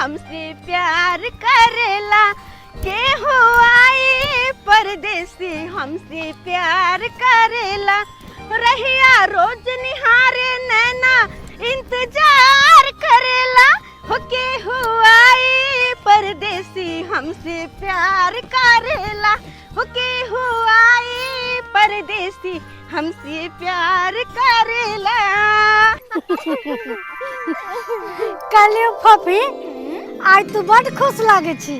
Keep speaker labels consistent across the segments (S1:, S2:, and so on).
S1: हमसे प्यार करेला, केहू आई परदेसी हमसे प्यार करेला। रहिया रोज निहारे नैना इंतजार करेला, हो केहू आई परदेसी हमसे प्यार करेला, हो केहू आई परदेसी हमसे प्यार करेला।
S2: कहलियो फफी, आइ तू बड खुश लागे छी।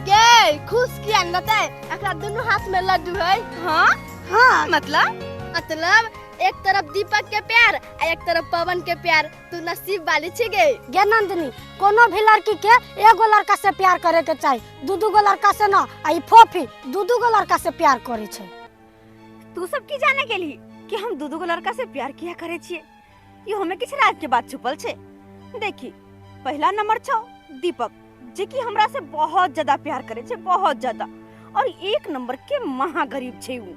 S3: गे खुश किया न देतै, एकरा दुनू हाथ में लड्डू है।
S1: हाँ
S2: हाँ।
S1: मतलब?
S3: मतलब एक तरफ दीपक के प्यार आ एक तरफ पवन के प्यार, तू नसीब वाली छी गे।
S2: गे नंदिनी, कोनो भी लड़की के एगो लड़का से प्यार करे के चाही, दू दू गो लड़का से न। आ ई फोफी दू दू गो लड़का से प्यार करे छै।
S1: तू सब की जाने गेली कि हम दू दू गो लड़का से प्यार किया करे छिए? ई हमें किछ राज के बात छुपल छै। देखी, पहला नंबर छौ दीपक, जे कि हमरा से बहुत ज्यादा प्यार करे छै, बहुत ज्यादा, और एक नंबर के महागरीब छै उ,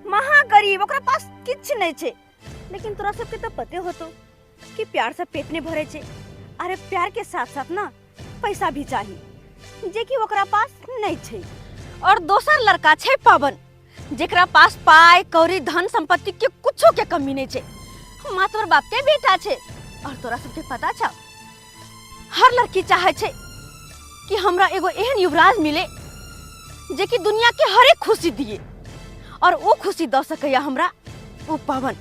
S1: महागरीब, ओकरा पास किछ नहीं छै। लेकिन तोरा सबके तो पते होतो कि प्यार से पेट नहीं भरे छै। अरे प्यार के साथ साथ ना पैसा भी चाहिए, जे कि ओकरा पास नहीं छै। और दोसर लड़का छै पवन, जेकरा पास पाई कौड़ी धन संपत्ति के कुछो के कमी नहीं छै, मातवर बाप के बेटा छै। और तोरा सबके पता छौ, हर लड़की चाहे छै कि हमरा एगो एहन युवराज मिले जे कि दुनिया के हर एक खुशी दिए, और वो खुशी दऽ सकैया हमरा ओ पवन।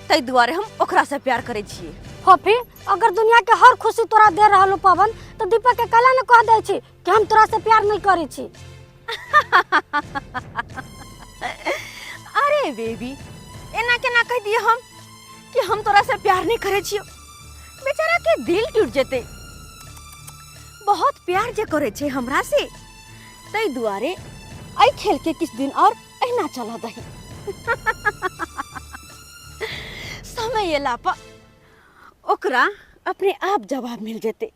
S1: ताहि दुआरे हम ओकरा से प्यार करै छियै।
S2: फफी, अगर दुनिया के हर खुशी तोरा दे रहल हो पवन, तो दीपक के कला ने कह दै छी कि हम तोरा से प्यार नहीं करै छी।
S1: अरे बेबी, एना केना कह दिए हम कि हम तोरा से प्यार नहीं करे छियो? बेचारा के दिल टूट जेते। बहुत प्यार जे करे छे हमरा से, तै दुआरे एहि खेल के किछ दिन और एहिना चला दही। समय एला पर ओकरा अपने आप जवाब मिल जेते।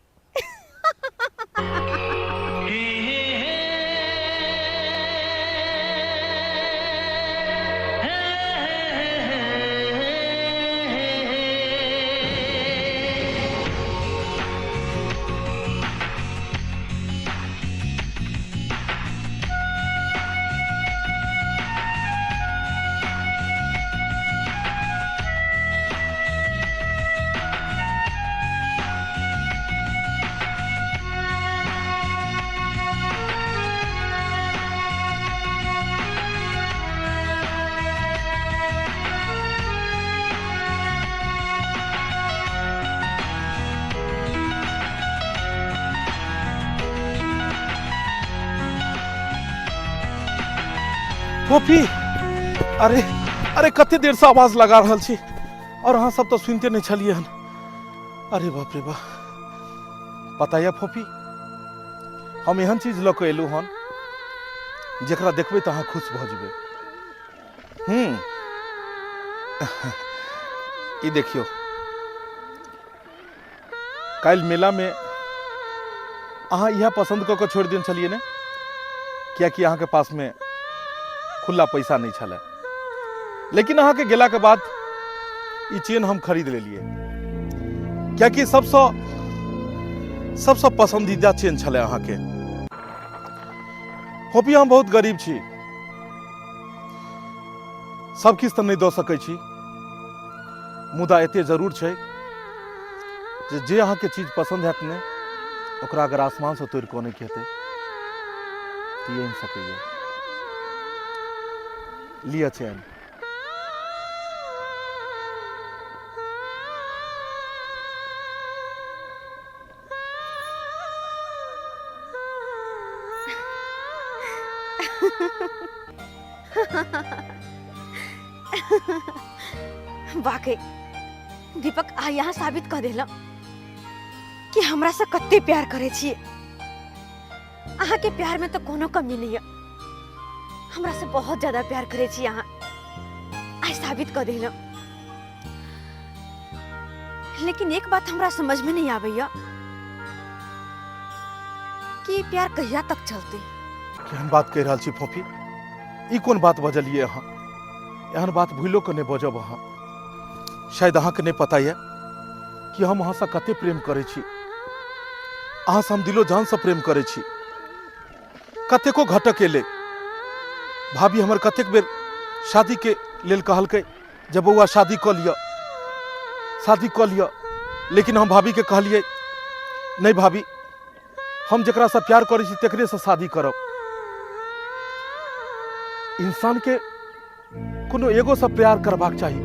S4: फोफी, अरे अरे कते देर से आवाज लगा रहल छी और अहाँ सब तो सुनते नहीं छलिए हन। अरे बाप रे बाप, पता यऽ फोफी, हम एहन चीज लऽ कऽ एलहुँ हन जकरा देखबै तऽ अहाँ खुश भऽ जेबै। ई देखियौ, काल्हि मेलामे अहाँ इएह पसन्द कऽ कऽ छोड़ि देने छलियै ने, कियाकि अहाँके पासमे खुला पैसा नहि छलै। लेकिन अहाँके गेलाके बाद ई चेन हम खरीद लेलियै, कियाकि सबसँ सबसँ पसन्दीदा चेन छलै अहाँके। फोपी, हम बहुत गरीब छी, सब किछु तऽ नहि दऽ सकै छी, मुदा एते जरूर छै जे जे अहाँके चीज पसन्द हैत ने, ओकरा अगर आसमानसँ तोड़ि कऽ आनैके हेतै तऽ ई आनि सकैए। लिअ चैन।
S1: वाकई दीपक आ यहाँ साबित कऽ देला कि हमरा से कते प्यार करे छियै। अहाँ के प्यार में तो कोनो कमी नहीं है, हमरा से बहुत ज्यादा प्यार करे छी अहाँ, आइ साबित कऽ देला। लेकिन एक बात हमरा समझ में नहीं आबैया कि प्यार कहिया तक चलते।
S4: केहन बात कहि रहल छी फोफी, ई कोन बात बजलियै अहाँ? एहन बात भूलो के नहि बजब अहाँ। शायद अहाँके नहि पता यऽ कि हम अहाँसँ कते प्रेम करै छी। अहाँसँ हम दिलो जानसँ प्रेम करै छी। कतेको घटक एलै, भाभी हमर कतेक बेर शादीके लेल कहलकै जे बौआ शादी कऽ लिअ, शादी कऽ लिअ, लेकिन हम भाभीके कहलियै नहि भाभी, हम जकरासँ प्यार करै छी तकरेसँ शादी करब। इंसानके कोनो एगोसँ प्यार करबाक चाही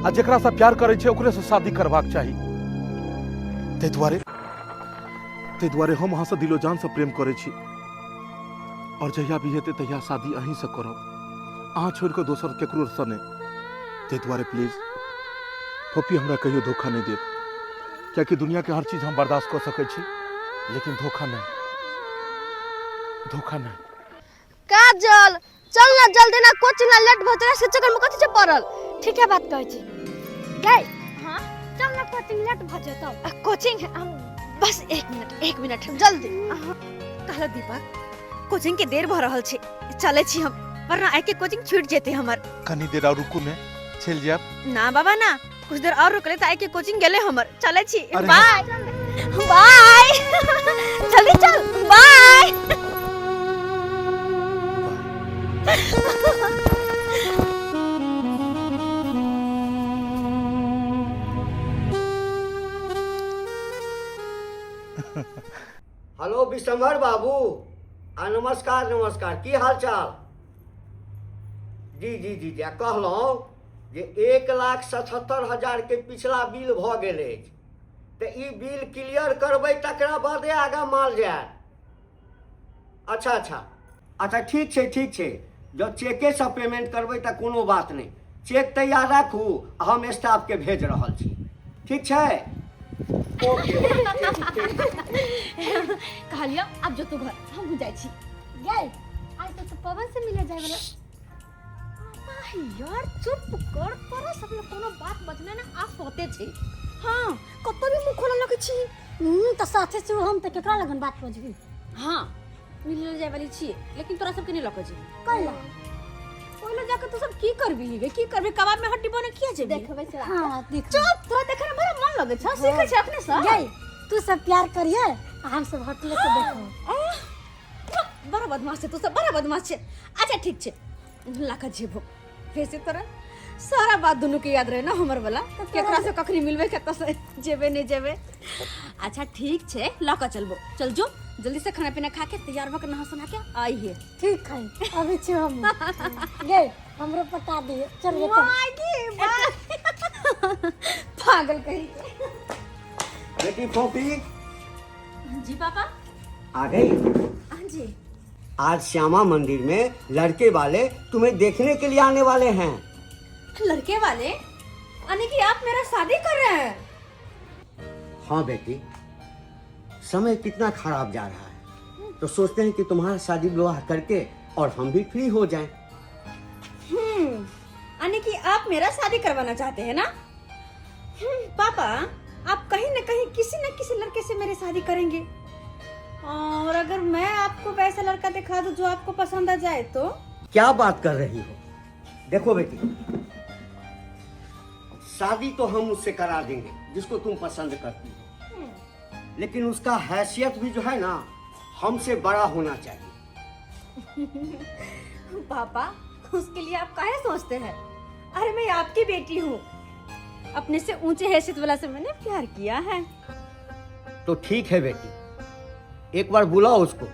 S4: आ जकरासँ प्यार करै छै ओकरेसँ शादी करबाक चाही। ताहि दुआरे हम अहाँसँ दिलो जानसँ प्रेम करै छी और जहिया भी हेतै तहिया शादी अहीँसँ करब, अहाँ छोड़ि कऽ दोसर ककरोसँ नहि। ताहि दुआरे प्लीज फोफी, हमरा कहियो धोखा नहि देब, कियाकि दुनियाके हर चीज हम बर्दाश्त कऽ सकै छी लेकिन धोखा नहि, धोखा नहि।
S3: काजल चल ना जल्दी ना, कोचिंग ना लेट भऽ से चक्कर में कथी छै पड़ल।
S2: ठीके बात कहै छी गई। हाँ चल ना, कोचिंग लेट भऽ जेतौ।
S1: कोचिंग हम बस एक मिनट, एक मिनट।
S3: जल्दी।
S1: कहलो दीपक, कोचिंग के देर भऽ रहल छै, चलै छी हम, वरना आइ के कोचिंग छूट जेतै हमर।
S4: कनी देर और रुकू ने, चलि जायब।
S1: ना बाबा ना, कुछ देर और रुकले तऽ आइ के कोचिंग गेले हमर। चलै छी।
S4: अरे
S1: बाय बाय, जल्दी चल, बाय।
S5: हेलो विशंभर बाबू, आ नमस्कार नमस्कार, की हाल चाल? जी जी जी जी। आ कहलहुँ जे 1,77,000 के पिछला बिल भऽ गेल अछि, तऽ ई बिल क्लियर करबै तकरा बादे आगाँ माल जायत। अच्छा अच्छा अच्छा, ठीक छै ठीक छै। जँ चेकेसँ पेमेंट करबै तऽ कोनो बात नहि, चेक तैयार राखू, हम स्टाफके भेज रहल छी। ठीक छै, ओके ओके, ठीक ठीक।
S1: कहलियो आब जो तू घर, हम जाइ छी।
S2: गई आज तो तू पवन से मिले जाए वाला।
S1: आह, यार चुप कर, तोरा सब लोग कोनो बात बजना ना आप होते छी। हाँ कतौ भी मुंह खोलऽ लगै छी।
S2: तऽ साथे से हम तऽ केकरा लगन बात बजबी।
S1: हाँ मिले जाए वाली छी, लेकिन तोरा सबके नहीं लऽ के जेबी।
S2: कैला?
S1: ओहि जाके तू सब की करबी गे, की करबी? कबाब में हड्डी बने किया जेबी?
S3: देखबै से।
S2: हाँ देख।
S1: चुप, तोरा देखे में बड़ा मन लगै छौ, सीखै छै अपने से।
S2: गई तू सब प्यार करिए आ हम सब होटल से देखो।
S1: आह, बड़ा बदमाश छै तू सब, बड़ा बदमाश छै। अच्छा ठीक छै, लाका जेबो फिर से। तोरा सारा बात दुनू के याद रहे ना हमर वाला, केकरा से कखनी मिलबे, कतऽ से जेबे नहीं जेबे। अच्छा ठीक छै, लऽ कऽ चलबो। चल जो जल्दी से, खाना पीना खा के तैयार भऽ के नहा सुना के आइहे।
S2: ठीक है, अभी छी हम। गई हमरो पटा दिए, चल गे चल।
S1: माय गे, पागल कहीं के।
S5: बेटी फोफी।
S1: जी पापा।
S5: आ गई?
S1: हाँ जी।
S5: आज श्यामा मंदिर में लड़के वाले तुम्हें देखने के लिए आने वाले हैं।
S1: लड़के वाले? यानी कि आप मेरा शादी कर रहे हैं?
S5: हाँ बेटी, समय कितना खराब जा रहा है, तो सोचते हैं कि तुम्हारा शादी विवाह करके और हम भी फ्री हो जाएं।
S1: यानी कि आप मेरा शादी करवाना चाहते हैं ना? पापा आप कहीं न कहीं किसी न किसी लड़के से मेरी शादी करेंगे, और अगर मैं आपको वैसा लड़का दिखा दूं जो आपको पसंद आ जाए तो?
S5: क्या बात कर रही हो? देखो बेटी, शादी तो हम उससे करा देंगे जिसको तुम पसंद करती हो, लेकिन उसका हैसियत भी जो है ना, हमसे बड़ा होना चाहिए।
S1: पापा उसके लिए आप काहे सोचते हैं? अरे मैं आपकी बेटी हूँ, अपने से ऊंचे हैसियत वाला से मैंने प्यार किया है।
S5: तो ठीक है बेटी, एक बार बुलाओ उसको,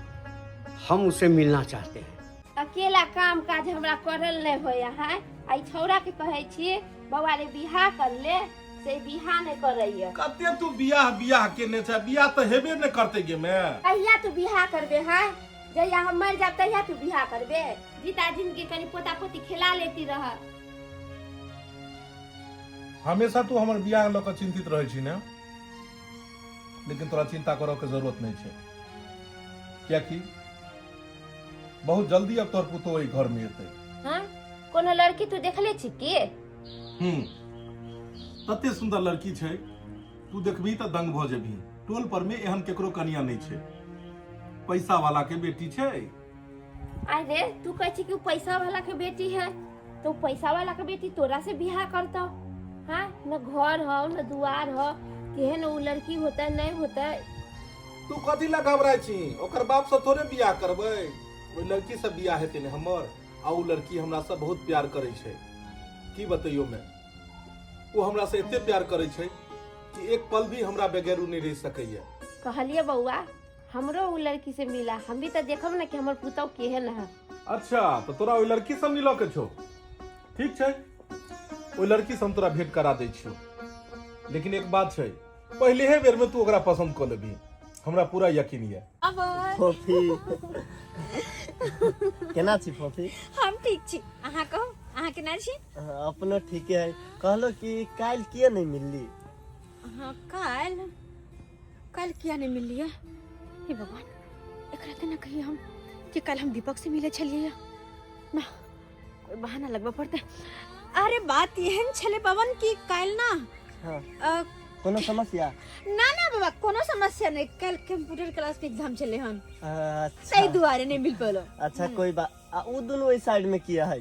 S5: हम उससे मिलना चाहते हैं।
S3: अकेला काम काज हमरा करल नहि होइया है। आ ई छौड़ा के कहै छी बौआ रे बियाह कर ले, से बियाह नहि करैया।
S4: कते तू बियाह बियाह केने छै, बियाह तऽ हेबे ने करतै गे मे।
S3: कहिया तू बियाह करबे है? जहिया हम मरि जाब तहिया तू बियाह करबे? जीता जिंदगी कनि पोता पोती खेला लेती रह।
S4: हमेशा तू हमर बियाह लऽ कऽ चिंतित रहै छी ने, लेकिन तोरा चिंता करऽ के जरूरत नहि छै, कियाकि बहुत जल्दी अब तोहर पुतोह एहि घर में एतै।
S3: हाँ कोनो लड़की तू देखले छी की?
S4: तते सुंदर लड़की छै, तू देखबही तऽ दंग भऽ जेबही। टोल पर में एहन केकरो कनिया नहि छै, पैसा वाला के बेटी छै।
S3: अरे तू कहै छी कि उ पैसा वाला के बेटी है, तो उ पैसा वाला के बेटी तोरा से बियाह करतौ? हाँ न घर हो न दुआर हो, केहन उ लड़की होता नहीं होता।
S4: तू कथी ला घबराइ छी? ओकर बाप से थोड़े बियाह करबै, ओहि लड़की से बियाह हेतै ने हमर। आ ओ लड़की हमरा से बहुत प्यार करै छै, की बतैयो मैं, ओ हमरा से एते प्यार करै छै कि एक पल भी हमरा बगैर ओ नहि रहि सकैया।
S3: कहलिए बौआ हमरो उ लड़की से मिला, हम भी तो देखब ना कि हमर पुतौ केहन है।
S4: अच्छा तो तोरा ओहि लड़की से मिलऽ के छौ, ठीक छै, ओहि लड़की से हम तोरा भेंट करा दै छियौ, लेकिन एक बात छै, पहले ही बेर में तू ओकरा पसंद कऽ लेबही, हमरा पूरा यकीन ये।
S6: फोफी केना छी फोफी?
S1: हम ठीक छी, अहाँ कहू अहाँ केना छी?
S6: अपनो ठीके है। कहलो कि काल्हि किए नहीं मिलली?
S1: हाँ काल्हि, काल्हि किया नहीं मिललियै? हे भगवान, एकरा केना कहिए हम कि काल्हि हम दीपक से मिले छलियै ना, कोई बहाना लगबऽ पड़तै। अरे बात एहन छलै पवन कि काल्हि ना
S6: हाँ। कोनो समस्या?
S1: ना ना बाबा कोनो समस्या नहीं, काल्हि कंप्यूटर क्लास के एग्जाम छलै हन।
S6: अच्छा।
S1: ताहि दुआरे नहीं मिल पेलो।
S6: अच्छा कोई बात। आ उ दुनू ओहि साइड में किया है?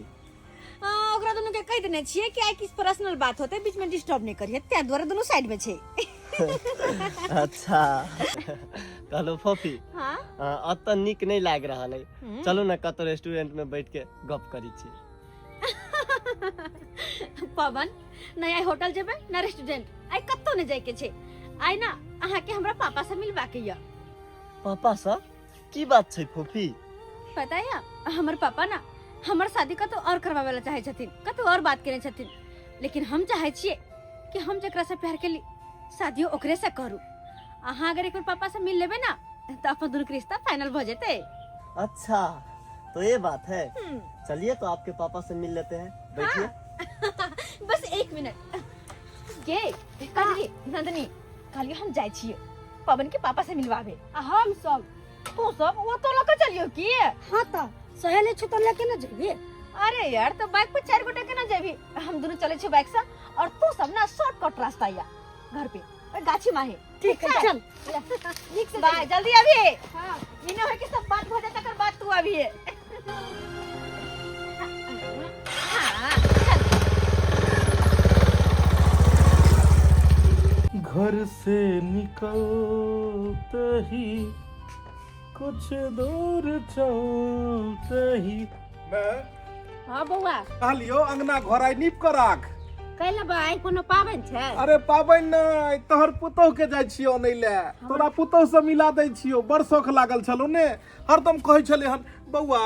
S1: ओकरा दुनू के कहि देने छियै कि आइ किछु पर्सनल बात होतै, बीच में डिस्टर्ब नहीं करिहे, ताहि दुआरे दुनू साइड में छै।
S6: अच्छा कहलो फोफी।
S1: हाँ?
S6: अतऽ नीक नहीं लाग रहल है, चलू ना कतौ रेस्टोरेंट में बैठ के गप करी छी।
S1: पवन नहीं आइ होटल जेबै ना रेस्टोरेंट, आइ कतौ नहीं जाय के छै, आइ ना अहाँ के हमरा पापा से मिलबा के या।
S6: पापा से? की बात छै फोफी?
S1: पता या हमर पापा ना हमर शादी कतौ और करवावे ला चाहे छथिन, कतौ और बात केने छथिन, लेकिन हम चाहे छियै कि हम जकरा से प्यार केली शादियो ओकरे से करू। अहाँ अगर एक बेर पापा से मिल लेबै ना तो अपन दुनू के रिश्ता फाइनल भ जेतै।
S6: अच्छा तो ये बात है, चलिए तो आपके पापा से मिल लेते हैं, बैठिए।
S1: हाँ। बस एक मिनट। गे काली नंदनी, काली हम जाय छियै पवन के पापा से मिलवाबे।
S2: आ हम सब?
S1: तू सब वो तो लके चलियो की?
S2: हाँ तो सहेली छु तो लेके ना जेबी।
S1: अरे यार तो बाइक पर चार गोटे केना जेबी, हम दोनों चले छी बाइक से और तू सब ना शॉर्टकट रास्ता या घर पे ओए गाछी माहे।
S2: ठीक है चल
S1: ठीक से बाय, जल्दी अभी। हां ई न होय कि सब बात भ जाए तकर बाद तू अभी। हां चल।
S4: घर से निकलते ही कुछ दूर चलते ही मैं।
S3: हाँ बौआ।
S4: कहलियो अंगना घर आइ नीप के राख।
S3: कैला बा आइ कोनो पाबनि छै?
S4: अरे पाबनि नहि, तोहर पुतोह के जाइ छियौ अनै ले, तोरा पुतोह से मिला दै छियौ। बड़ शौख लागल छलौ ने, हरदम कहै छलै हन बौआ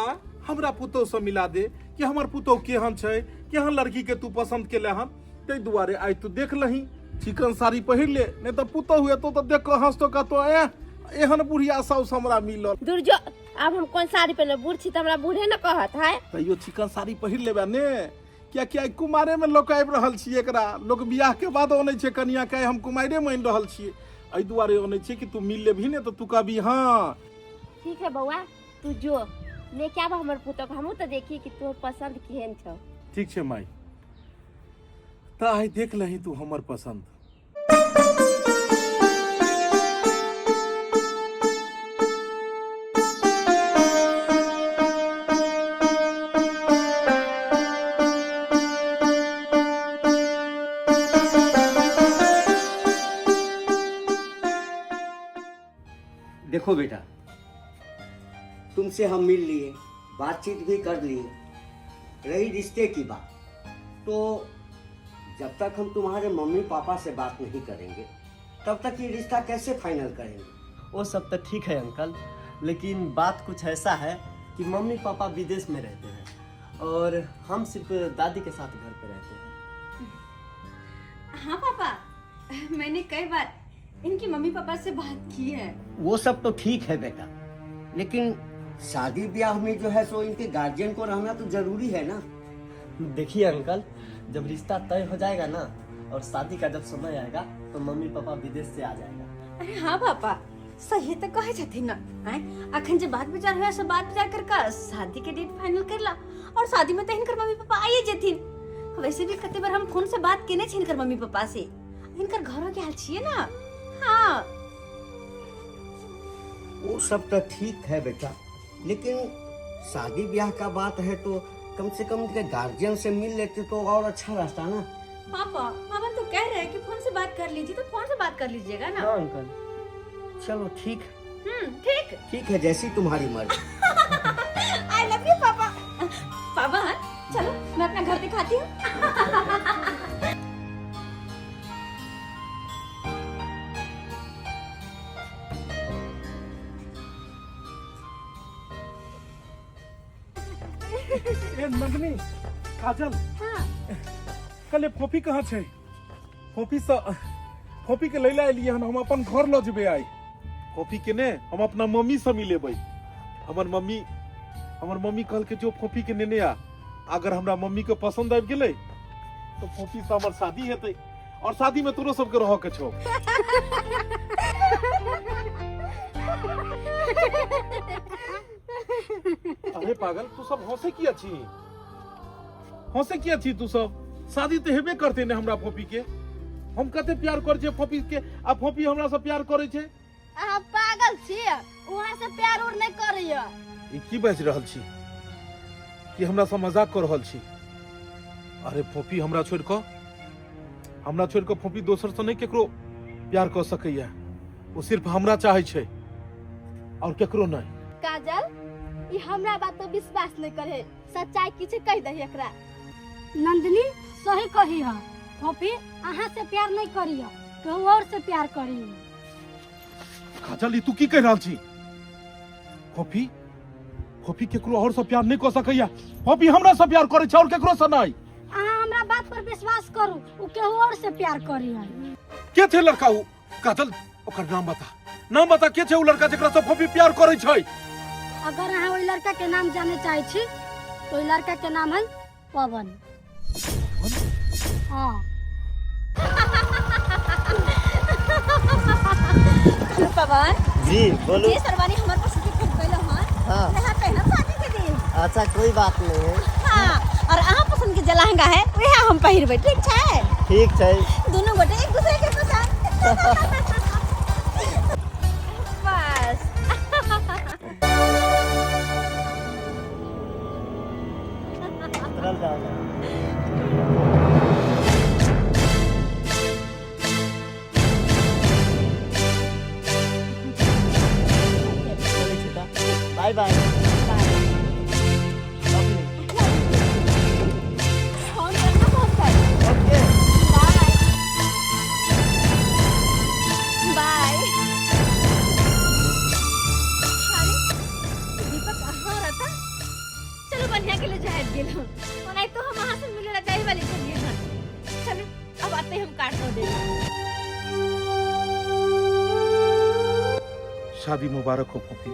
S4: हमरा पुतोह से मिला दे कि हमर पुतोह केहन छै, केहन लड़की के तू पसंद केले हन, ताहि दुआरे आइ तू देख लही। चिकन साड़ी पहिर ले, नहीं तऽ पुतोह एतो तऽ देख कऽ हंसतो कहतो ए एहन बुढ़िया साउस हमरा मिलल।
S3: दूर जो, आब हम कोन साड़ी पहिरब, बूढ़ छी तऽ हमरा बूढ़े ने कहत है।
S4: तैयो चिकन साड़ी पहिर लेबे ने, कियाकि आइ कुमारे में लोक आबि रहल छियै, एकरा लोक बियाह के बाद अनै छै कनिया के, आइ हम कुमारे में आनि रहल छियै, एहि दुआरे अनै छियै कि तू मिल लेबही ने तऽ तू कहबी हाँ।
S3: ठीक है बौआ तू जो लेके आब हमर पुतोह, हमहूँ तऽ देखी कि तोहर पसंद केहन छौ।
S4: ठीक छै माई, तऽ आइ देख लही तू हमर पसंद।
S5: देखो बेटा, तुमसे हम मिल लिए, बातचीत भी कर लिए, रही रिश्ते की बात, तो जब तक हम तुम्हारे मम्मी पापा से बात नहीं करेंगे तब तक ये रिश्ता कैसे फाइनल करेंगे?
S6: वो सब तो ठीक है अंकल, लेकिन बात कुछ ऐसा है कि मम्मी पापा विदेश में रहते हैं और हम सिर्फ दादी के साथ घर पे रहते हैं।
S1: हाँ पापा, मैंने कई बार इनकी मम्मी पापा से बात की है।
S5: वो सब तो ठीक है बेटा, लेकिन शादी ब्याह में जो है सो इनके गार्जियन को रहना तो जरूरी है ना।
S6: देखिए अंकल, जब रिश्ता तय हो जाएगा ना और शादी का जब समय आएगा तो मम्मी पापा विदेश से आ जाएगा।
S1: अरे हाँ पापा, सही तो कहे छथिन ना। आय अखन जे बात विचार होया से बात विचार कर शादी के डेट फाइनल करला और शादी में तो हिनकर मम्मी पापा आइए जेथिन। वैसे भी कते बार हम फोन से बात केने छी हिनकर मम्मी पापा से, हिनकर घरों के हाल छिए ना। हाँ
S5: वो सब तो ठीक है बेटा, लेकिन शादी ब्याह का बात है तो कम से कम उनके गार्जियन से मिल लेते तो और अच्छा रहता ना।
S1: पापा, पापा तो कह रहे हैं कि फोन से बात कर लीजिए, तो फोन से बात कर लीजिएगा ना।
S6: हाँ अंकल।
S5: चलो ठीक,
S1: ठीक।
S5: ठीक है, जैसी तुम्हारी मर्जी।
S1: I love you पापा। पापा चलो मैं अपना घर दिखाती हूँ।
S4: ए नंदनी, काजल,
S2: हाँ।
S4: कले फोफी कहाँ छै? फोफी से फोफी के लैला एलियै हन, हम अपन घर लऽ जेबै आइ। फोफी के ने हम अपना मम्मी से मिलेबै। हमर मम्मी कहलकै जो फोफी के नेने आ, अगर हमरा मम्मी के पसंद आबि गेलै तो फोफी से हमर शादी हेतै और शादी में तोरो सबके रह के छौ। अरे पागल, तू सब हंसे किया छी? हंसे किया छी तू सब? शादी तऽ हेबे करतै ने हमरा फोफी के। हम कते प्यार करै छियै फोफी के, आ फोफी हमरा से प्यार करै छै।
S2: अहाँ पागल छियै, वहाँ से प्यार उर नहि करैया।
S4: ई की बाजि रहल छी? कि हमरा से मजाक कर रहल छी? अरे फोफी हमरा छोड़ि कऽ, हमरा छोड़ि कऽ फोफी दोसर से नहि केकरो प्यार कऽ सकैया। ओ सिर्फ हमरा चाहै छै और केकरो नहि।
S2: काजल, ई हमरा बात पर विश्वास नहि करे, सच्चाई किछु कहि दही एकरा। नंदिनी सही कही है, फोफी अहाँ से प्यार नहीं करी है, केहू और से प्यार करी।
S4: काजल, ई तू की कहि रहल छी? फोफी, फोफी केकरो और से प्यार नहीं कऽ सकैया। फोफी हमरा से प्यार करै छै और केकरो से नहीं।
S2: अहाँ हमरा बात पर विश्वास करू, उ केहू और से प्यार करी है।
S4: के छै लड़का उ? काजल, ओकर नाम बता, नाम बता, के छै उ लड़का जेकरा से फोफी प्यार करै छै?
S2: अगर अहाँ ओहि लड़का के नाम जाने चाहे छी तो ओहि लड़का के नाम है पवन। हाँ।
S1: पवन
S6: जी बोलो।
S1: जे शेरवानी हमर पसंद के खरीद कैलो हन,
S6: हाँ।
S1: वहाँ पहनब शादी के दिन।
S6: अच्छा कोई बात नहीं है।
S1: हाँ, और अहाँ पसंद के जे लहंगा है वह हम पहिरबै, ठीक छै?
S6: ठीक छै।
S1: दोनों गोटे एक दूसरे के पसंद। बस
S6: उतरल जाओ। चलै छी तऽ, बाय बाय।
S1: फोन करना बहुत कर।
S6: ओके।
S1: बाय बाय। अरे दीपक अहाँ रहता, चलो बढ़िया के लिए जाए गेल हम, ओनाहि तो हम अहाँ से मिले ला जाए वाली छलियै हन। चलू अब आते हम काट दो दे।
S4: शादी मुबारक हो फोफी,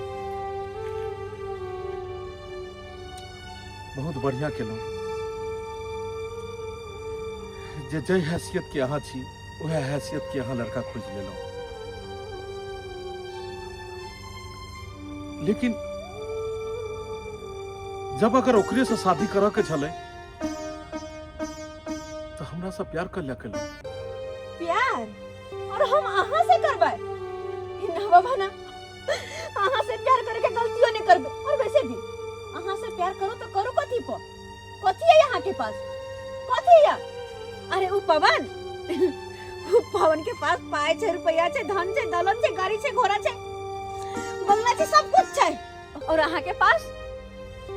S4: बहुत बढ़िया केलहुँ जे जै हैसियत के अहाँ छी वएह हैसियत के अहाँ लड़का खोजि लेलहुँ। लेकिन जब अगर ओकरे से शादी करऽ के छलै तऽ हमरा से प्यार कर ले केलहुँ।
S1: प्यार और हम अहाँ से करबै? ना बाबा ना, अहाँ से प्यार करे के गलतियों नहीं करबै। और वैसे भी अहाँ से प्यार करो तो करो कथी पर? कथी है अहाँ के पास? कथी है? अरे उ पवन, उ पवन के पास पाय छै, रुपया छै, धन छै, दौलत छै, गाड़ी छै, घोड़ा छै, बंगला छै, सब कुछ छै। और अहाँ के पास,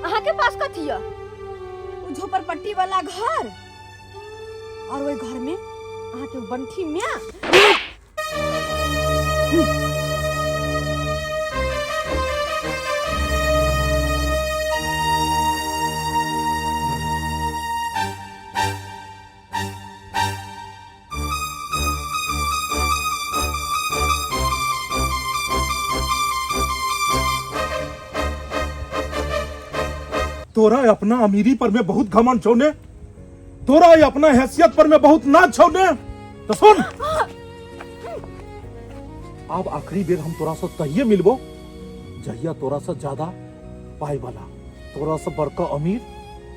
S1: अहाँ के पास कथी है? उ झोपड़पट्टी वाला घर, और ओहि घर में अहाँ के बंठी मियाँ।
S4: तोरा अपना अमीरी पर में बहुत घमंड छौ ने, तोरा अपना हैसियत पर में बहुत नाच छौ ने, तो सुन, अब आखिरी बेर हम तोरा से तहिए मिलबो जहिया तोरा से ज्यादा पाई वाला, तोरा से बड़का अमीर,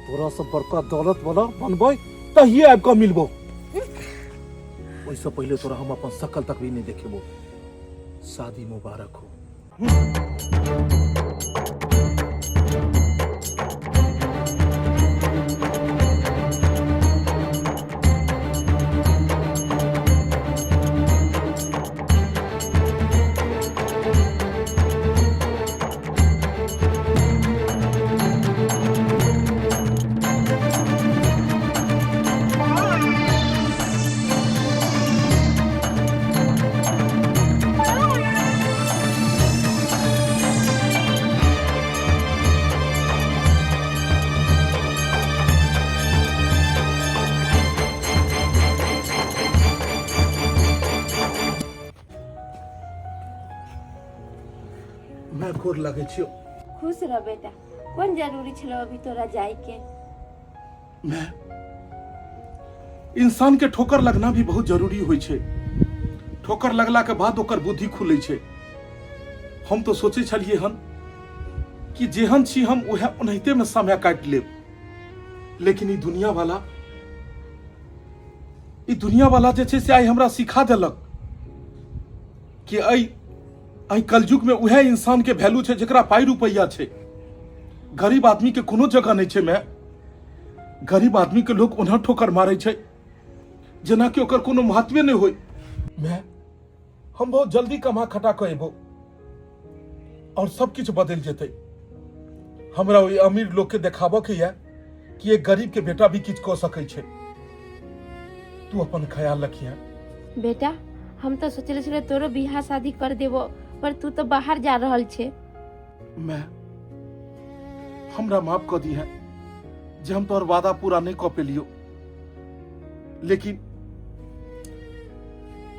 S4: तोरा से बड़का दौलत वाला बनबै, तहिए आबि कऽ मिलबो। ओहिसँ पहिले तोरा हम अपन शकल तक भी नहीं देखेबो। शादी मुबारक हो। मैं गोर लगै छियौ।
S3: खुश रह बेटा, कोन जरूरी छलो अभी तोरा जाय के?
S4: मैं इंसान के ठोकर लगना भी बहुत जरूरी होइ छै। ठोकर लगला के बाद ओकर बुद्धि खुलै छै। हम तो सोचै छलियै हन कि जेहन छी हम उहे ओनाहिते में समय काटि लेब, लेकिन ई दुनिया वाला, ई दुनिया वाला जे छै से आइ हमरा सिखा देलक कि एहि एहि कलयुग में उहे इंसान के वैल्यू छै जकरा पाइ रुपैआ छै। गरीब आदमी के कोनो जगह नहीं छै। मैं गरीब आदमी के लोग ओना ठोकर मारे छै जेना कि ओकर कोनो महत्वे नहीं होय। मैं हम बहुत जल्दी कमा खटा के अयबो और सब किछु बदलि जेतै। हमरा ओहि अमीर लोग के देखाबऽ के यऽ कि एक गरीब के बेटा भी किछु कऽ सकै छै। तू अपन ख्याल रखिहे।
S3: बेटा, हम तऽ सोचले छलियै तोरो बियाह शादी कर देबो, पर तू तऽ बाहर जा रहल छे।
S4: मैं हमरा माफ कऽ दिहे जे हम तोहर वादा पूरा नहीं कऽ पेलियो, लेकिन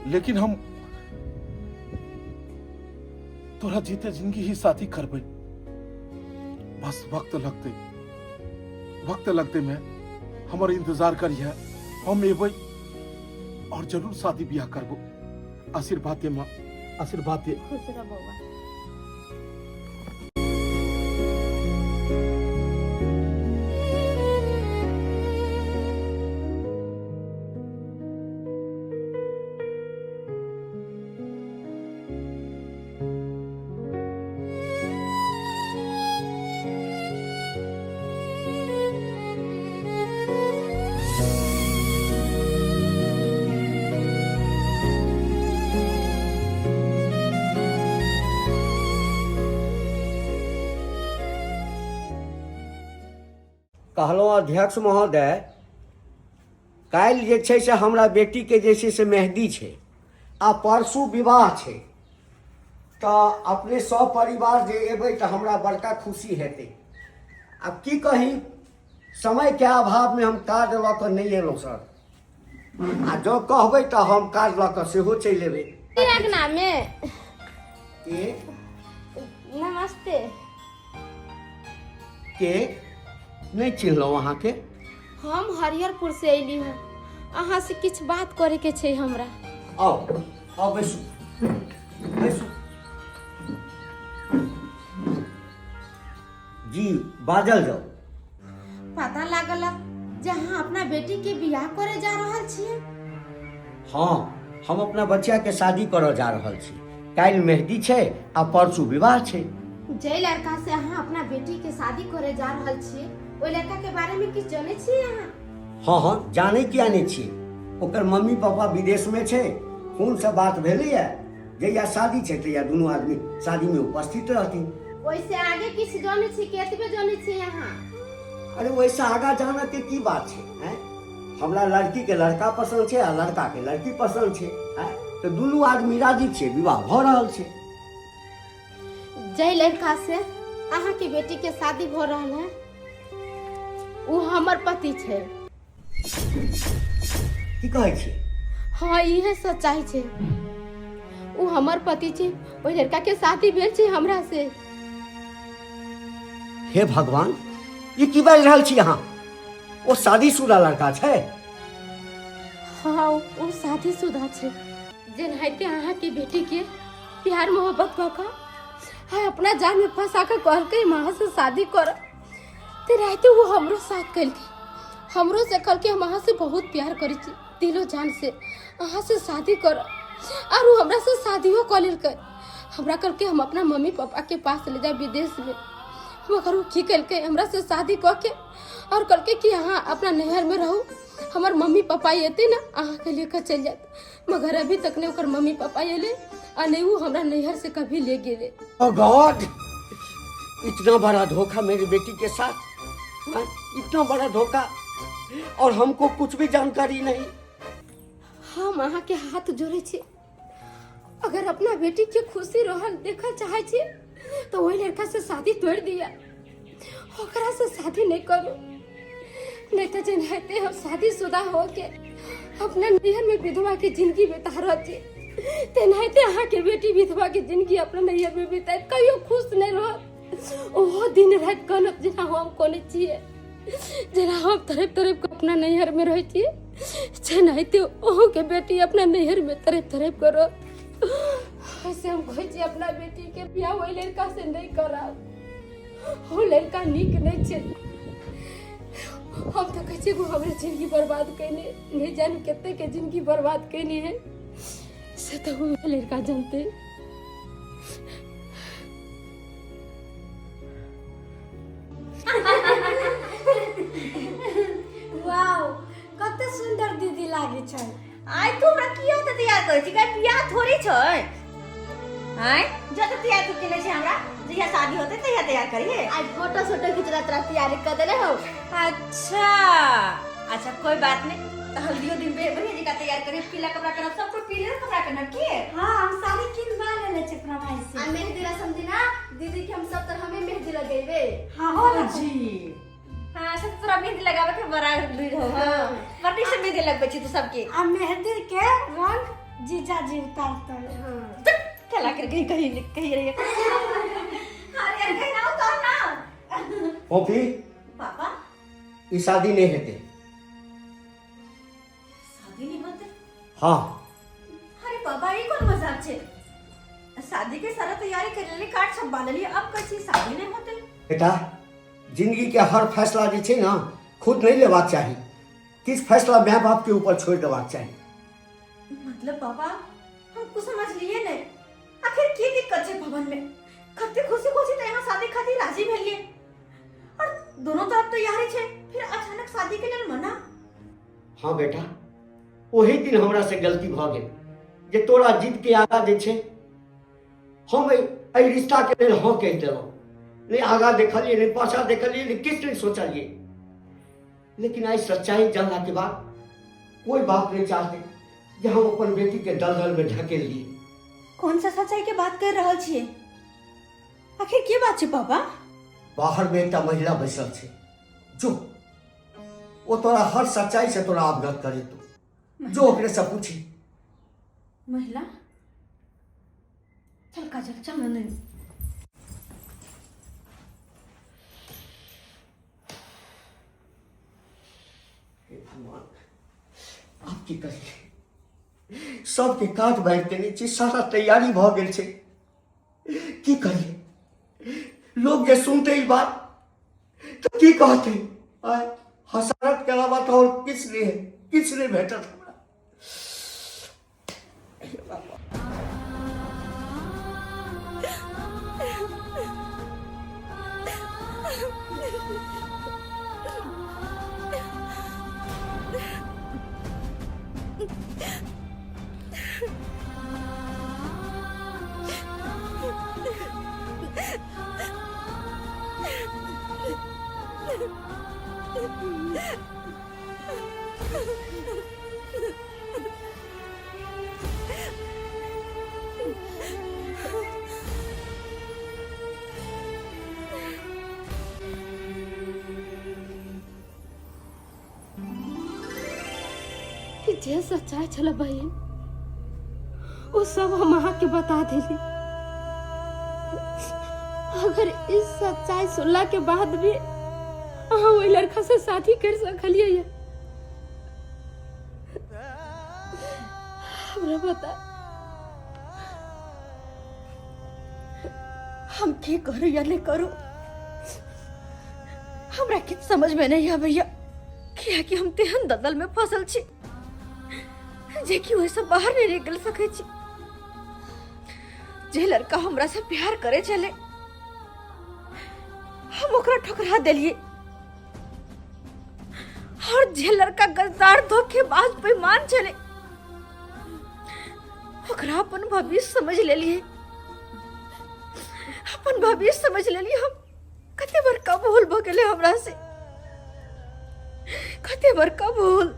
S4: लेकिन हम तोरा जीते जिंदगी ही साथी करबै। बस वक्त लगतै, वक्त लगतै। मैं हमर इंतजार करिहे, हम एबै और जरूर शादी ब्याह करबो। आशीर्वाद दे माँ, आशीर्वाद दे।
S3: खुश रह बौआ।
S5: कहलहुँ अध्यक्ष महोदय, काल्हि जे छै से हमरा बेटीके जे छै से मेहदी छै आ परसू विवाह छै, तऽ अपने सब परिवार जे एबै तऽ हमरा बड़का खुशी हेतै। आब की कही, समयके अभावमे हम कार्ड लऽ कऽ नहि एलहुँ सर, आ जँ कहबै तऽ हम कार्ड लऽ कऽ सेहो चलि एबै।
S3: अंगना में
S5: के?
S3: नमस्ते।
S5: के? नहि चिन्हलहुँ अहाँके।
S3: हम हरिहरपुर से अयली हँ, अहाँ से किछु बात करे के छै हमरा।
S5: आउ आउ, बैसू बैसू। जी, बाजल जाउ।
S3: पता लागल जे अहाँ अपना बेटी के बियाह करे जा रहल छियै।
S5: हँ, हम अपना बच्चा के शादी करऽ जा रहल छी। काल्हि मेहदी छै आ परसू विवाह छै।
S3: जाहि लड़का से अहाँ अपना बेटी के शादी करे जा रहल छियै, ओहि लड़का के बारे में किछु जानै छियै अहाँ?
S5: हँ हँ, जानै किया नहि छियै। ओकर मम्मी पापा विदेशमे छै। फोनसँ बात भेलैए, जहिया शादी छै तहिया दुनू आदमी शादीमे उपस्थित रहथिन।
S3: ओहिसे आगे किछु जानै छी कि एतबे जानै छियै अहाँ?
S5: अरे, ओहिसँ आगाँ जानऽके की बात छै? आँय, हमरा लड़कीके लड़का पसन्द छै आ लड़काके लड़की पसन्द छै। आँय, तऽ दुनू आदमी राजी छै, विवाह भऽ रहल छै।
S3: जाहि लड़का से अहाँ के बेटी के शादी भऽ रहल है, ओ हमर पति छै।
S5: की कहै छियै?
S3: हाँ, इहे सच्चाई छै। ओ हमर पति छै। ओहि लड़का के शादी भेल छै हमरा से।
S5: हे भगवान, ई की बाजि रहल छी अहाँ? ओ शादीशुदा लड़का छै?
S3: हाँ, ओ शादीशुदा छै। जेनाहिते अहाँ के बेटी के प्यार मोहब्बत कऽ कऽ हाँ अपना जान में फंसा कऽ कहलकै हम अहाँ से शादी कर, तेनाहिते वो हमरो साथ केलकै। हमरो से कहलकै हम अहाँ से बहुत प्यार करै छी, दिलो जान से अहाँ से शादी कर, और वो हमरा से शादियो कऽ लेलकै। हमरा कहलकै हम अपना मम्मी पापा के पास ले जाए विदेश में, मगर वो की केलकै, हमरा से शादी कऽ के और कहलकै कि अहाँ अपना नैहर में रहू, हमर मम्मी पापा एतै ने अहाँके लेकर चलि जायत। मगर अभी तक नहीं ओकर मम्मी पापा एले आ नहीं वो हमरा नैहर से कभी ले गेले।
S5: ओ गॉड, इतना बड़ा धोखा मेरी बेटी के साथ, हाँ? इतना बड़ा धोखा और हमको कुछ भी जानकारी नहीं।
S3: हम अहाँ के हाथ जोड़े छी, अगर अपना बेटी के खुशी रहल देखल चाहे छी तो वही लड़का से शादी तोड़ दिया, ओकरा से शादी नहीं करू, नहीं तो जेनाहिते हम शादीशुदा हो के अपना नैहर में विधवा के जिंदगी बिता रहल छी। तेनाहिते अहाँके बेटी विधवा के जिंदगी अपना नैहर में बितायत, कहियो खुश नहि रहत। ओहो दिन राति कानत जेना हम कनै छियै, जेना हम तड़पि तड़पि कऽ अपना नैहर में रहै छियै, तेनाहिते ओहो के बेटी अपना नैहर में तड़पि तड़पि कऽ रहत। से हम कहै छी अपना बेटी के बियाह ओहि लड़का से नहि कराब, ओ लड़का नीक नहि छै। हम तऽ कहै छियै हमरे जिंदगी बर्बाद कयने, नहि जानि कते के जिंदगी बर्बाद कयने है, से तऽ ओ लड़का जानते।
S2: वाओ, कते सुंदर दीदी लागे छै।
S1: आइ तू हमरा किया तऽ तैयार करै छी? काहे बियाह थोड़े छै? आँय, जब तक तैयार तू केने छै हमरा, जहिया शादी होतै तहिया तैयार करिहे।
S7: आइ फोटो सोटो खिचला तोरा तैयारी कर देले हो।
S1: अच्छा अच्छा, कोई बात नहीं, तो हल्दियो दिन बे बढ़िया जगह तैयार करिहे, पीला कपड़ा पहनब, सब कोई पीले कपड़ा पहनब की?
S2: हाँ, हम साड़ी किनवा लेले छै अपना भाई से।
S7: आ मेहंदी रसम दिना दीदी के हम सब तरह में मेहंदी लगेबे।
S2: हाँ हो ना।
S1: जी हाँ, सब तोरा मेहंदी लगावे के बड़ा लुइर हो। हाँ, बड़ नीक से मेहंदी लगबै छी तू सबके।
S2: आ मेहंदी के रंग जीजाजी उतारतै।
S7: हाँ।
S1: चला कर कहीं कहीं कहीं रहिए। अरे अरे, कहीं ना उतार ना।
S5: फोफी।
S1: पापा।
S5: ई शादी नहीं हेतै।
S1: शादी नहीं होते?
S5: हाँ।
S1: अरे पापा, ये कौन मजाक छे? शादी के सारा तैयारी कर लेली, कार्ड छपवा लेली, अब कथी शादी नहीं होते?
S5: बेटा, जिंदगी के हर फैसला जे छै ना खुद नहीं लेबाक चाही, किछु फैसला माय बाप के ऊपर छोड़ि देबाक चाही।
S1: मतलब पापा, हम कुछ समझ लिए नहीं, आखिर की दिक्कत छै भवन में? कते खुशी खुशी तो यहाँ शादी खातिर राजी भेलिए और दोनों तरफ तैयारी छै, फिर अचानक शादी के लेल मना?
S5: हाँ बेटा, ओही दिन हमरा से गलती भऽ गेल जे तोरा जिद के आगा जे छै हम एहि रिश्ता के लेल हाँ कहि देलहुँ। नहि आगा देखलिए, नहि पाछा देखलिए, नहि किछु नहि सोचलिए। लेकिन आइ सच्चाई जानला के बाद कोई बाप नहीं चाहते जे हम अपन बेटी के दलदल में ढकेल दिए।
S1: कौन सा सच्चाई के बात कर रहल छियै? आखिर की बात छै पापा?
S5: बाहर में एकटा महिला बैसल छै, जो ओ तोरा हर सच्चाई से तोरा अवगत करेतौ, जो ओकरे से पूछी।
S1: महिला? चल काजल, चल नंदिनी।
S5: हे भगवान, आब की करिए? सबके काट बाँटि देने छी, सारा तैयारी भऽ गेल छै, की करिए? लोग जे सुनते ई बात तऽ की कहते? आय हसरत के अलावा तऽ और किछु नहि है, किछु नहि भेटत हमरा।
S3: जे सच्चाई छल बहिन, ओ सब हम अहाँके बता देली। अगर इस सच्चाई सुनला के बाद भी अहाँ ओहि लड़का से शादी कर सकलियै ये, हमरा बता।
S1: हम की करू या नहीं करू, हमरा किछु समझ में नहीं आबैया, कियाकि हम तेहन दलदल में फसल छी जे कि ओहिसँ बाहर नहीं निकल सकै छी। जे लड़का हमरा से प्यार करे छलै, हम ओकरा ठुकरा देलिए, और जे लड़का गद्दार, धोखेबाज, बेईमान छलै, ओकरा अपन भविष्य समझ लेलिए, अपन भविष्य समझ लेलिए हम। कते बड़का भूल भऽ गेलै हमरा से, कते बड़का भूल।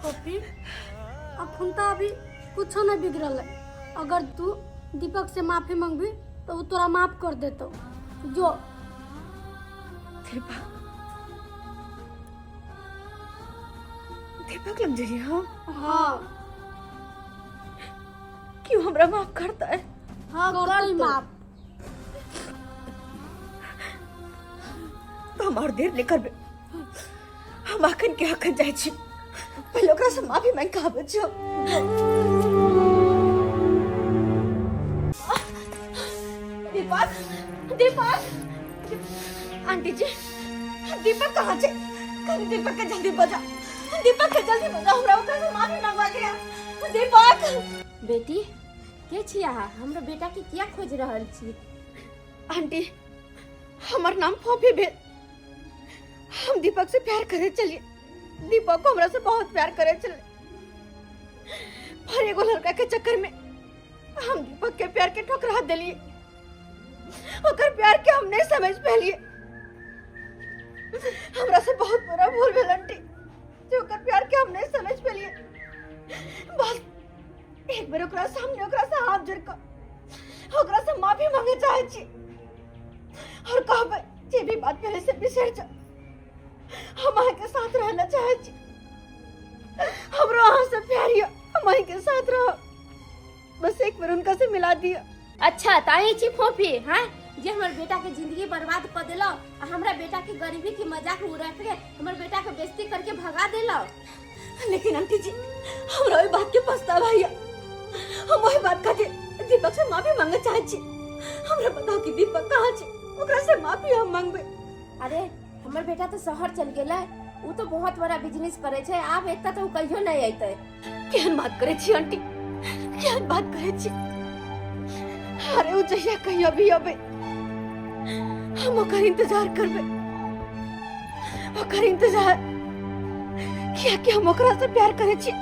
S2: पप्पी, अखन तऽ अभी कुछो नहीं बिगड़ल है। अगर तू दीपक से माफी मांगबी तो वो तोरा माफ कर देतो। जो
S1: दीपक, दीपक लग जइए हम?
S7: हाँ।
S1: क्यों हमरा माफ करता है?
S7: हाँ,
S2: करतै
S7: करतौ।
S2: माफ।
S1: तो हम और देर नहीं करबे, हम अखन के अखन जाइ छी, पहिले ओकरा से माफी मांगि के आबै छी। दीपक, दीपक, आंटी जी, दीपक कहाँ छै? कनी दीपक के जल्दी बजा, दीपक के जल्दी बजा, हमरा ओकरा से माफी मांगवा के आ। दीपक।
S3: बेटी, के छी अहाँ? हमरा बेटा के किया खोज रहल छी?
S1: आंटी, हमर नाम फोफी भेल। हम दीपक से प्यार करे चलिए, दीपक को हमरा से बहुत प्यार करे चले, पर एगो लड़का के चक्कर में हम दीपक के प्यार के ठुकरा दिलिए। ओकर प्यार के हम नहीं समझ पेलिए। हमरा से बहुत बुरा भूल भेल आंटी, जे ओकर प्यार के हम नहीं समझ पेलिए। बस एक बेर ओकरा सामने ओकरा से हाथ जोड़ कऽ ओकरा से माफी मांगे चाहे छी और कहबै जे भी बात पहले से बिसरि जाओ, हम अहाँके साथ रहना चाहे छी, हमरो अहाँ से प्यार यऽ, हम अहाँके साथ रहब, बस एक बेर हुनका से मिला दिअ।
S3: अच्छा, तऽ अहीं छी फोफी? हाँ, जे हमर बेटा के जिंदगी बर्बाद कऽ देलौ आ हमरा बेटा के गरीबी के मजाक उड़ा के हमर बेटा के बेइज्जती करके भगा देलौ।
S1: लेकिन आंटी जी, हमरा ओहि बात के पछतावा यऽ। हम ओहि बात खातिर दीपक से माफी मांगे चाहे छी। हमरा बताओ कि दीपक कहाँ छै, ओकरा से माफी हम मांगबै।
S3: अरे, हमर बेटा तऽ शहर चल गेलै, उ तऽ बहुत बड़ा बिजनेस करै छै, आब एतऽ तऽ उ कहियो नहि अयतै।
S1: केहन बात करै छी आंटी, केहन बात करै छी? अरे, ओ जहिया कहियो भी अबै, हम ओकर इंतजार करबै, ओकर इंतजार, कियाकि हम ओकरा से प्यार करै छी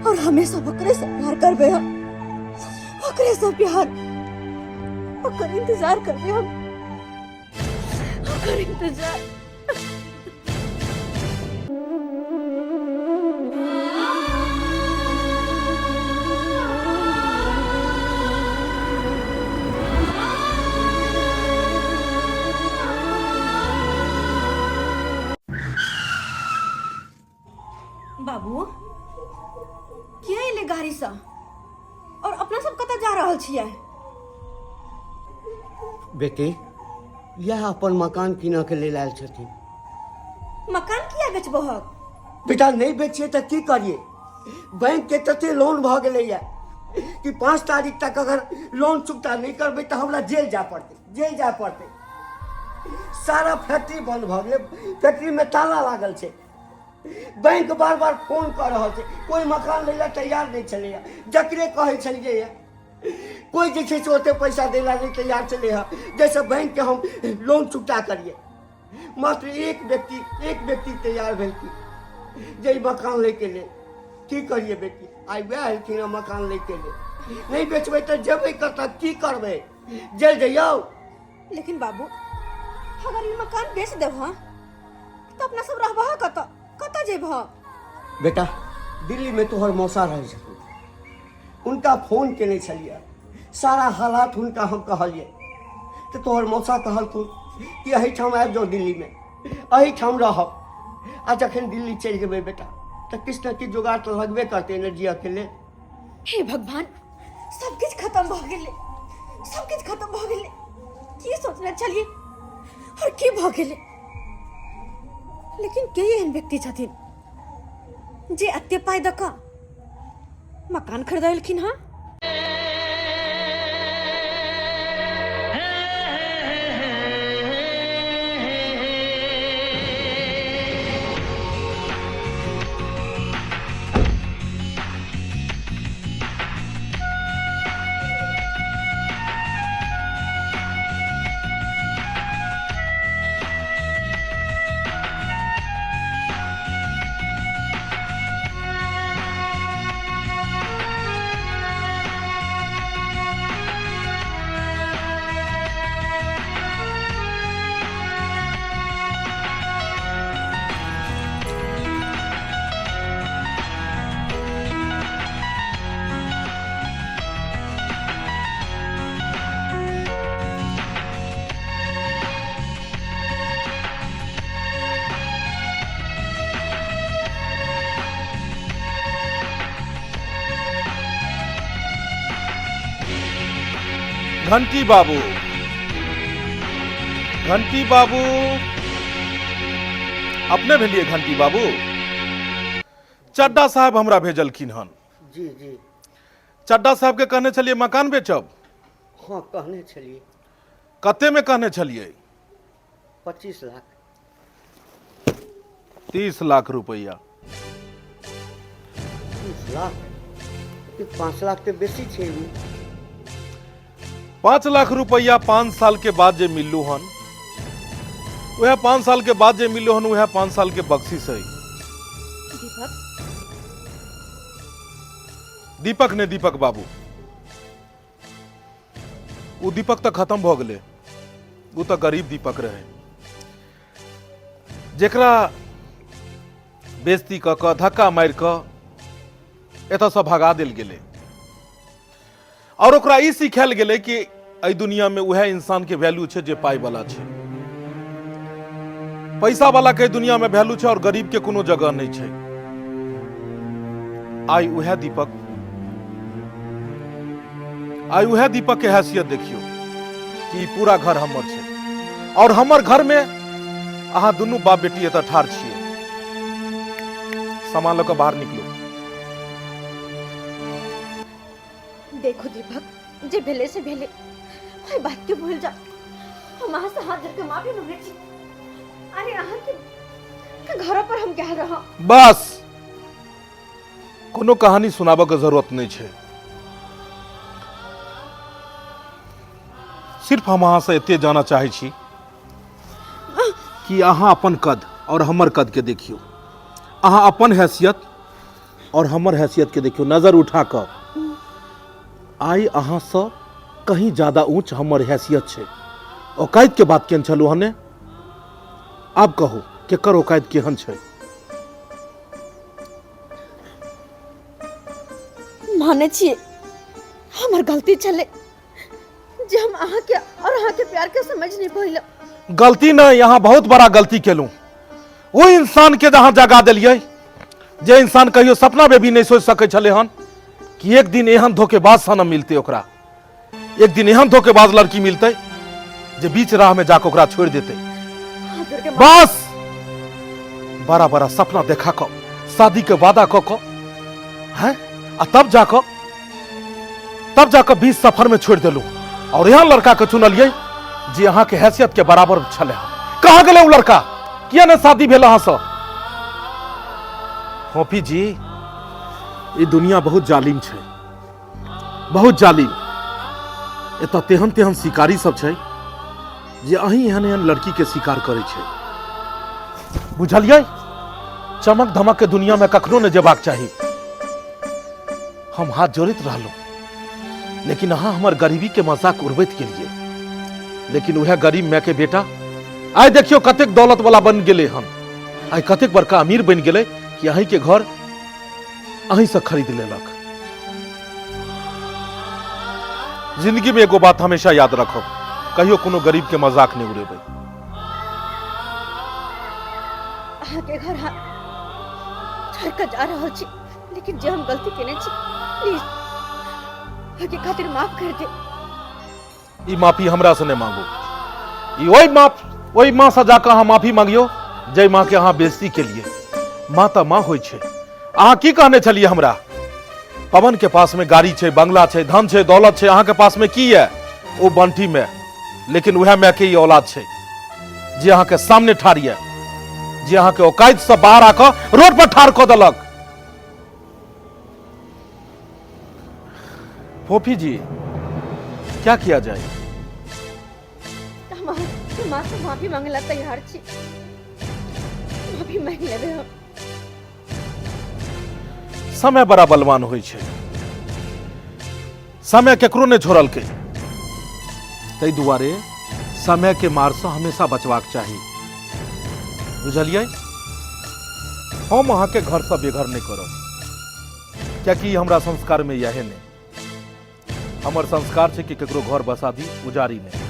S1: और हमेशा ओकरे से प्यार करबै हम, ओकरे से प्यार, ओकर इंतजार करबै हम, ओकर इंतजार। बाबू, किया एलै गाड़ीसँ और अपना सब कतऽ जा रहल छियै?
S5: बेटी, इएह अपन मकान कीनऽ के लेल आयल छथिन।
S1: मकान किया बेचबहक?
S5: बेटा, नहि बेचिए तऽ की करिए? बैंक के तते लोन भऽ गेलैया कि 5 तारीख तक अगर लोन चुकता नहि करबै तऽ हमरा जेल जाय पड़तै, जेल जाय पड़तै। सारा फैक्ट्री बंद भऽ गेलै, फैक्ट्रीमे ताला लागल छै। बैंक बार बार फोन कऽ रहल छै, कोइ मकान लै लए तैयार नहि छलैया। जकरे कहै छलियै, कोइ जे छै से ओते पैसा दै लए नहि तैयार छलै हँ जाहिसँ बैंकके हम लोन चुकता करियै। मात्र एक व्यक्ति तैयार भेलखिन जे ई मकान लैके लेल। की करियै बेटी? आइ वएह एलखिन हँ मकान लैके लेल। नहि बेचबै तऽ जेबै कतऽ? की करबै? जेल जइयौ?
S1: लेकिन बाबू, अगर ई मकान बेच देबह तऽ अपना सब रहबह कतऽ? कतऽ जेबह?
S5: बेटा, दिल्लीमे तोहर मौसा रहै छथिन, हुनका फोन केने छलियै, सारा हालात हुनका हम कहलियै तऽ तोहर मौसा कहलखुन कि एहिठाम आबि जाउ, दिल्लीमे एहिठाम रहब। आ जखन दिल्ली चलि जेबै बेटा, तऽ किछु ने किछु जोगाड़ तऽ लगबे करतै ने जियऽके लेल।
S1: हे भगवान, सब किछु खत्म भऽ गेलै, सब किछु खत्म भऽ गेलै। की सोचने छलियै और की भऽ गेलै? लेकिन के एहन व्यक्ति छथिन जे एते पाइ दऽ कऽ मकान खरीदलखिन हँ?
S4: घंटी बाबू, घंटी बाबू, अपने भेलिए घंटी बाबू? चड्डा साहब हमरा भेजलखिन हन।
S5: जी जी।
S4: चड्डा साहब के कहने छलिए मकान बेचब?
S5: हाँ, कहने छलिए।
S4: कते में कहने छलिए?
S5: 25 लाख।
S4: 30 लाख रुपया।
S5: 30 लाख? 5 लाख तऽ बेसी छै एहिमे।
S4: 5 लाख रुपया 5 साल के बाद जे मिललू हन, वह 5 साल के बाद जे मिललू हन वह 5 साल के बख्शिश है।
S1: दीपक,
S4: दीपक ने दीपक बाबू, ओ दीपक तऽ खत्म भऽ गेलै। ओ तऽ गरीब दीपक रहे जेकरा बेइज्जती कऽ कऽ धक्का मारि कऽ एतऽसँ भगा देल गेलै और ओकरा ई सिखायल गेलै कि एहि दुनिया में उएह इंसान के वैल्यू छै जे पाइ वाला छै, पैसा वाला के दुनिया में वैल्यू छै और गरीब के कोनो जगह नहीं छै। आइ उएह दीपक, आइ उएह दीपक के हैसियत देखियौ कि ई पूरा घर हमर छै और हमर घर में अहाँ दुनू बाप बेटी एतऽ ठाढ़ छियै। सामान लऽ कऽ बाहर निकलू।
S1: देखो दीपक, जे भेले से भेले, ओहि बात के भूल जाओ। हम अहाँ से हाथ जोड़ के माफी मांगे छी। अरे अहाँ के घर पर हम कह रहा।
S4: बस कोनो कहानी सुनाबऽ के जरूरत नहीं छै। सिर्फ हम अहाँ से एते जाना चाहै छी कि अहाँ अपन कद और हमर कद के देखियौ, अहाँ अपन हैसियत और हमर हैसियत के देखियौ। नजर उठा कऽ आइ अहाँ से कहीं ज्यादा ऊंच हमर हैसियत छै। औकात के बात केने छलहुँ हने, आब कहू केकर औकात केहन छै?
S1: माने छियै हमर गलती छलै जे हम अहाँ के और अहाँ के प्यार के समझ नहीं पाइल।
S4: गलती नहीं, अहाँ बहुत बड़ा गलती केलहुँ। ओ इंसान के अहाँ जगा देलियै जे इंसान कहियो सपना में भी नहीं सोच सकै छलै हन कि एक दिन एहन धोखेबाज सनम मिलतै ओकरा, एक दिन एहन धोखेबाज लड़की मिलतै जे बीच राह में जाके ओकरा छोड़ देतै। बस बड़ा बड़ा सपना देखा कऽ शादी के वादा कऽ कऽ हैं आ तब जाकऽ बीच सफर में छोड़ देलहुँ और एहन लड़का के चुनलियै जे अहाँ के हैसियत के बराबर छलै। कहाँ गेलै ओ लड़का? किया ने शादी भेल अहाँ सँ? फोफी जी, ई दुनिया बहुत जालिम छै, बहुत जालिम। एतऽ तेहन तेहन शिकारी सब छै जे अहीं एहन एहन लड़की के शिकार करै छै। बुझलियै? चमक धमक के दुनिया में कखनो ने जेबाक चाही। हम हाथ जोड़ैत रहलहुँ लेकिन अहाँ हमर गरीबी के मजाक उड़बैत गेलियै। लेकिन वएह गरीब माय के बेटा आइ देखियौ कतेक दौलत वाला बनि गेलै हन, आइ कतेक बड़का अमीर बनि गेलै कि अहीं के घर अहीं से खरीद लेलक। जिंदगी में एगो बात हमेशा याद रखब, कहियो कोनो गरीब के मजाक नहीं उड़ेबै।
S1: अहाँ के घर हम छोड़ के जा रहल छी, लेकिन जे हम गलती केने छी प्लीज अहाँ के खातिर माफ कर दे।
S4: ई माफी हमरा से नहीं मांगू, ई ओहि माफ ओहि माँ से जाकर अहाँ माफी मांगियो जय माँ के अहाँ बेइज्जती के लिए। माँ तऽ माँ होइ छै। अहाँ की कहने छलियै हमरा? पवन के पास में गाड़ी छै, बंगला छै, धन छै, दौलत छै, अहाँ के पास में की है? ओ बंटी में, लेकिन वएह माय के ई औलाद छै जे अहाँ के सामने ठाढ़ यऽ, जे अहाँ के औकात से बाहर आकऽ रोड पर ठाढ़ कऽ देलक। फोफी जी, क्या किया जाए?
S1: हम अहाँके माँ से माफी मांगे ला तैयार छी, माफी मांग लेबै हम।
S4: समय बड़ा बलवान होइ छै, समय केकरो नहि छोड़लकै, ताहि दुआरे समय के मार से हमेशा बचबाक चाही। बुझलियै? हम अहाँके घर से बेघर नहि करब, कियाकि हमरा संस्कार में यह नहीं। हमर संस्कार छै कि केकरो घर बसा दी, उजारी नहीं।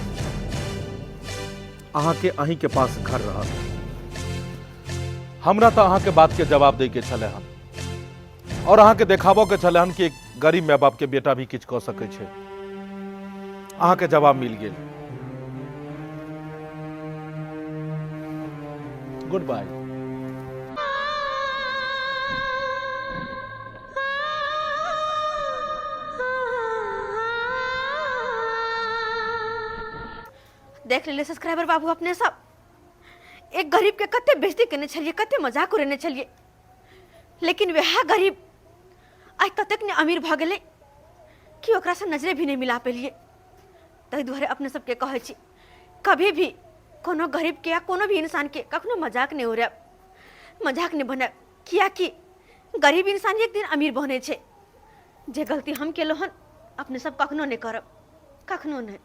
S4: अहाँके अहीं के पास घर रहत। हमरा तऽ अहाँके बात के जवाब दै के छलै हन और अहाँके देखाबऽ के छलै हन कि एक गरीब माय बाप के बेटा भी किछु कऽ सकै छै। अहाँके जवाब मिल गेल। गुड बाय।
S1: देख लेलियै सब्सक्राइबर बाबू अपने सब एक गरीब के कते बेइज्जती केने छलियै, कते मजाक उड़ेने छलियै, लेकिन वएह गरीब आइ ततेक ने अमीर भऽ गेलै कि ओकरासँ नजरे भी नहि मिला पेलियै। ताहि दुआरे अपने सबके कहै छी, कभी भी कोनो गरीबके या कोनो भी इंसानके कखनो मजाक नहि उड़ायब, मजाक नहि बनायब, कियाकि गरीब इंसान एक दिन अमीर बनै छै। जे गलती हम केलहुँ हन अपने सब कखनो नहि करब, कखनो नहि।